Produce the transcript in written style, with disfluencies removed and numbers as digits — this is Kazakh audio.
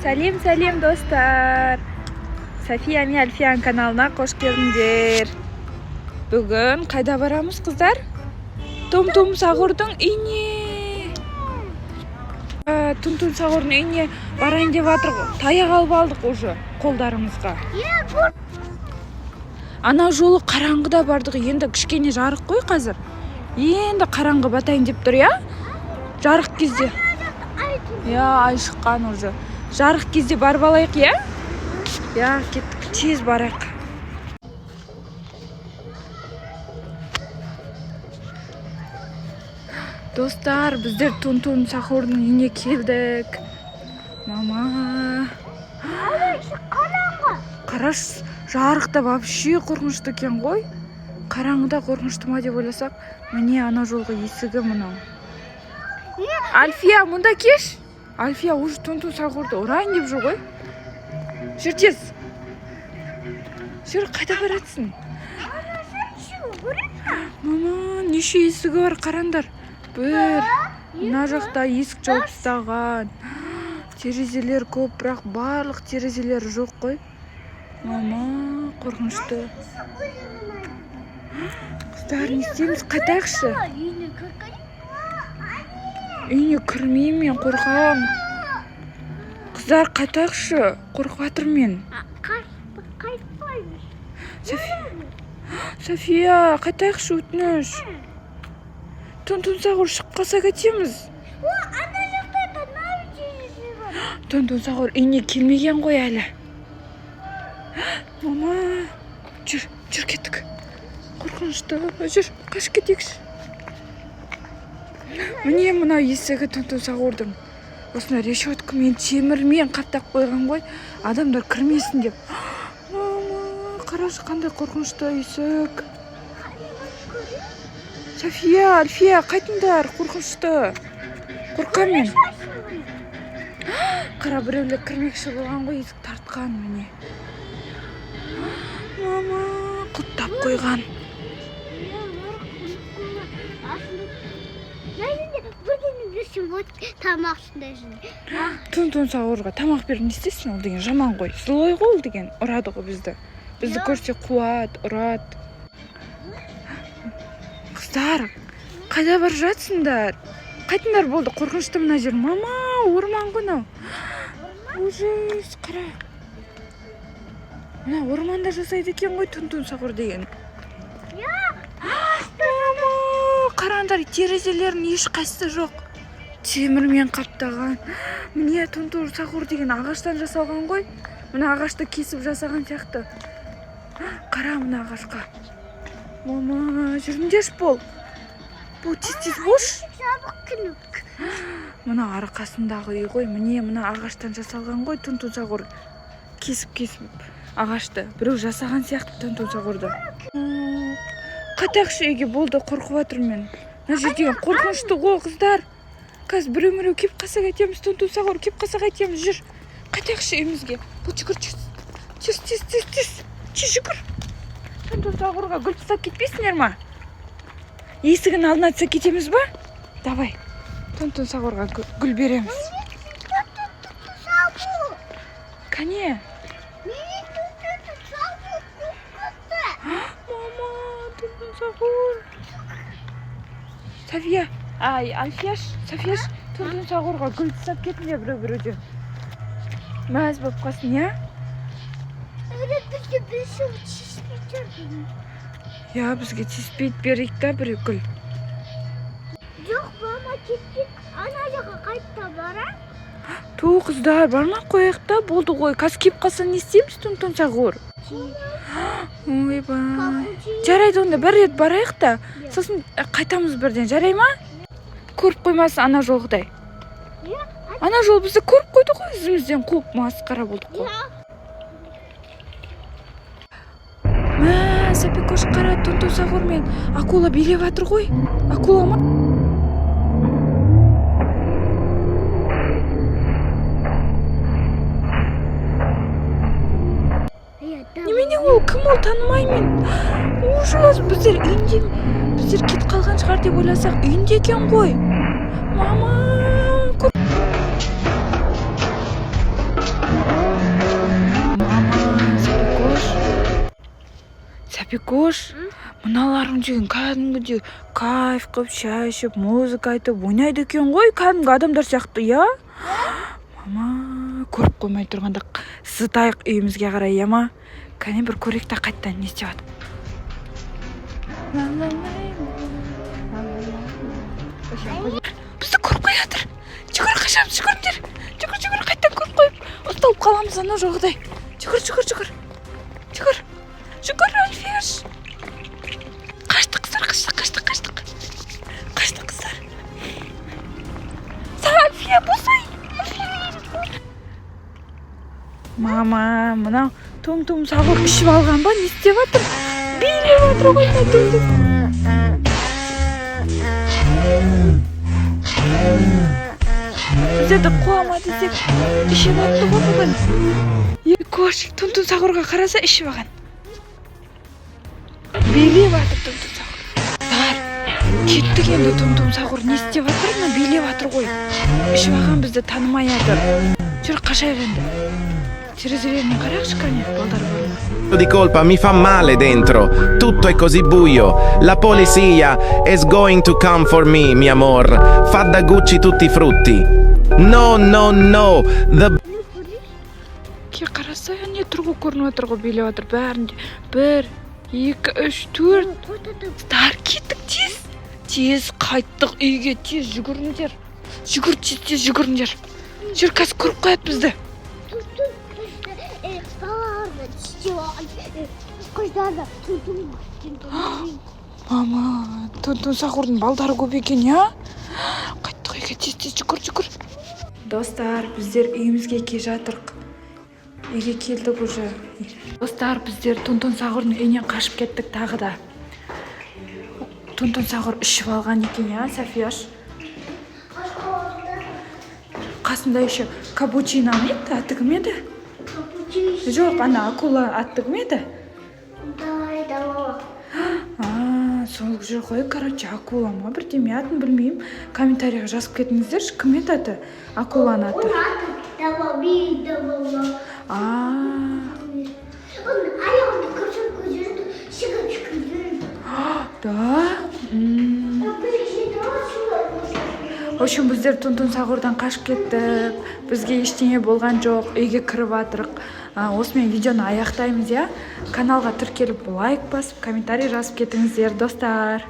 Сәлем, сәлем, достар! София мен Альфияның каналына қош келдіңдер. Бүгін қайда барамыз, қыздар? Тум Тум Сахурдың үйіне. Тум Тум Сахурдың үйіне барайын деп жатыр ғой. Таяқ алып алдық уже қолдарымызға. Ана жолы қараңғыда бардық, енді кішкене жарық қой қазір. Енді қараңғы батайын деп тұр, иә? Жарық кезде. Иә, ай шыққан уже. Жарық кезде барып алайық, иә? Иә, кеттік, тез барайық. Достар, біздер Тун Тун Сахурдың үйіне келдік. Мама. Қараш, жарықта вообще қорқынышты екен ғой. Қараңғыда қорқынышты ма деп ойласақ, міне, ана жолғы есігі мынау. Альфия, мұнда кеш. Альфия уже Тун Тун Сахурды ұрайын деп жүр ғой. Жүр тез. Жүр, қайда баратсың? Мама, неше есігі бар, қараңдар. Бір, мына жақта есік жауып тастаған. Терезелер көп, бірақ барлық терезелер жоқ қой. Мама, қорқынышты. Қыздар, не істейміз? Қайтайықшы. Үйіне кірмеймін мен, қорқамын. Қыздар, қайтайықшы. Қорқып жатырмын мен. София, София, қайтайықшы, өтініш. Тун Тун Сахур шығып қалса, кетеміз. Тун Тун Сахур үйіне келмеген ғой әлі. Мама, жүр, жүр, кеттік. Қорқынышты. Жүр, қашып кетейікші. Міне, мынау есігі Тун Тун Сахурдың. Осындай решеткамен, темірмен қаптап қойған ғой, адамдар кірмесін деп. Мама, қарашы, қандай қорқынышты есік. София, Альфия, қайтыңдар, қорқынышты. Қорқамын мен. Қара, біреулер кірмекші болған ғой, есік тартқан, міне. Мама, құлыптап қойған. Тамақ ішінде. Тун Тун Сахурға тамақ беріп не істейсің? Ол деген жаман ғой, злой ғой ол деген, ұрады ғой бізді. Бізді көрсе, қуады, ұрады. Қыздар, қайда бара жатсыңдар? Қайтыңдар, болды, қорқынышты мына жер. Мама, орман ғой мынау. Ужас, қара, мына орманда жасайды екен ғой Тун Тун Сахур деген. Мама, қараңдар, терезелерінің ешқайсысы жоқ, темірмен қаптаған. Міне, Тун Тун Сахур деген ағаштан жасалған ғой. Мына ағашты кесіп жасаған сияқты. Қара мына ағашқа. Мама, жүріңдерші, бол бол, тез, тез болшы. Жабық күнік. Мына арқасындағы үй ғой. Міне, мына ағаштан жасалған ғой Тун Тун Сахур. Кесіп, кесіп ағашты біреу жасаған сияқты Тун Тун Сахурды. Қайтайықшы үйге, болды, қорқып жатырмын мен. Мына жер деген қорқынышты ғой, қыздар. Қазір біреу міреу келіп қалса, қайтеміз? Тун Тун Сахур келіп қалса, қайтеміз? Жүр, қайтайықшы үйімізге. Бұл, жүгір, тез, тез, тез, тез, тез, тез жүгір. Тун Тун Сахурға гүл тастап кетпейсіңдер ма? Есігінің алдына тастап кетеміз ба? Давай, Тун Тун Сахурға гүл береміз. Кәне. Мама, Тун Тун Сахур. София, ай, Альфияш, Софияш, Тун Тун Сахурға гүл тастап кетіңдер біреу біреуден. Мәз болып қалсын, иә? Öyle bir şey çizmeyeceğim. Иә, бізге тиіспейді, берейік та бір гүл. Жоқ, мама, кеттік. Ана жаққа қайта барам. Ту, қыздар, бармай ақ қояйық та, болды ғой. Қазір келіп қалса, не істейміз Тун Тун Сахур? Ойбай. Жарайды, онда бір рет барайық та, сосын қайтамыз бірден, жарай ма? Көріп қоймасын ана жолғыдай. Ана жол бізді көріп қойды ғой, ізімізден қуып, масқара болдық қой. Мә, Сәпекош, қара, Тун Тун Сахур мен акула билеп жатыр ғой. Акула ма? Немене ол, кім ол, танымаймын мен. Ужас, біздер үйінде, біздер кетіп қалған шығар деп ойласақ, үйінде екен ғой. Мама. Сапикош, мыналарың деген кәдімгідей кайф қылып, шай ішіп, музыка айтып ойнайды екен ғой, кәдімгі адамдар сияқты, иә. Мама көріп қоймай тұрғанда зытайық үйімізге қарай, иә ма? Кәне, бір көрейік та, қайтадан не істеп жатыр. Бізді көріп қоятыр. Жүгір, қашамыз, жүгіріңдер, жүгір, жүгір. Қайтадан көріп қойып, ұсталып қаламыз анау жоғыдай. Жүгір, жүгір, жүгір, жүгір, жүгір, Альфиш. Қаштық, қыздар, қаштық, қаштық, қаштық, қаштық, қыздар. Альфия, босай. Мама, мынау Том Том Сахур ішіп алған ба, не істеп жатыр? Билеп жатыр ғой мына Том Том. Біздерді қуама десек, ішіп алыпты ғой бүгін. Екош, Том Том Сахурға қараса, ішіп алған, билеп жатыр Том Том Сахур. Бар, кеттік енді. Том Том Сахур не істеп жатыр? Мына билеп жатыр ғой, ішіп алған, бізді танымай жатыр. Жүр, қашайық енді. Терезелерінен қарайықшы, кәне, балдар бар ма? Di colpa mi fa male dentro. Tutto è così buio. La polizia is going to come for me, mi amor. Fa da Gucci tutti i frutti. No, no, no. The Ке, қараса, не тұр ғой, көрініп жатыр ғой, билеп жатыр бәрінде. Бір, екі, үш, төрт. Қыздар, кеттік, тез, тез қайттық үйге, тез жүгіріңдер, жүгір, тез, тез жүгіріңдер. Жүр, қазір көріп қояды бізді. Балаларды тістеп алған, қыздарды тун. Мама, Тун Тун Сахурдың балдары көп екен, иә. Қайттық үйге, тез, тез жүгір, жүгір. Достар, біздер үйімізге келе жатырық, үйге келдік уже. Достар, біздер Тун Тун Сахурдың үйінен қашып кеттік тағы да. Тун Тун Сахур ішіп алған екен, иә, Софияш? Қасында еще капучино ма еді, аты кім еді? Жоқ, ана акула атты кім еді? Давай, давай. А, сол жүр ғой, короче, акула ма, бірдеме, атын білмеймін. Комментарийға жазып кетіңіздерші, кім еді аты, акуланың аты? Оның аты Давай, давай. А. Оның аяғында көрсетіп жүрді, шығып шығып жүрді. Да. В общем, біздер Тун Тун Сахурдан қашып кеттік, бізге ештеңе болған жоқ, үйге кіріп жатырық. Осымен видеоны аяқтаймыз, иә. Каналға тіркеліп, лайк басып, комментарий жазып кетіңіздер, достар.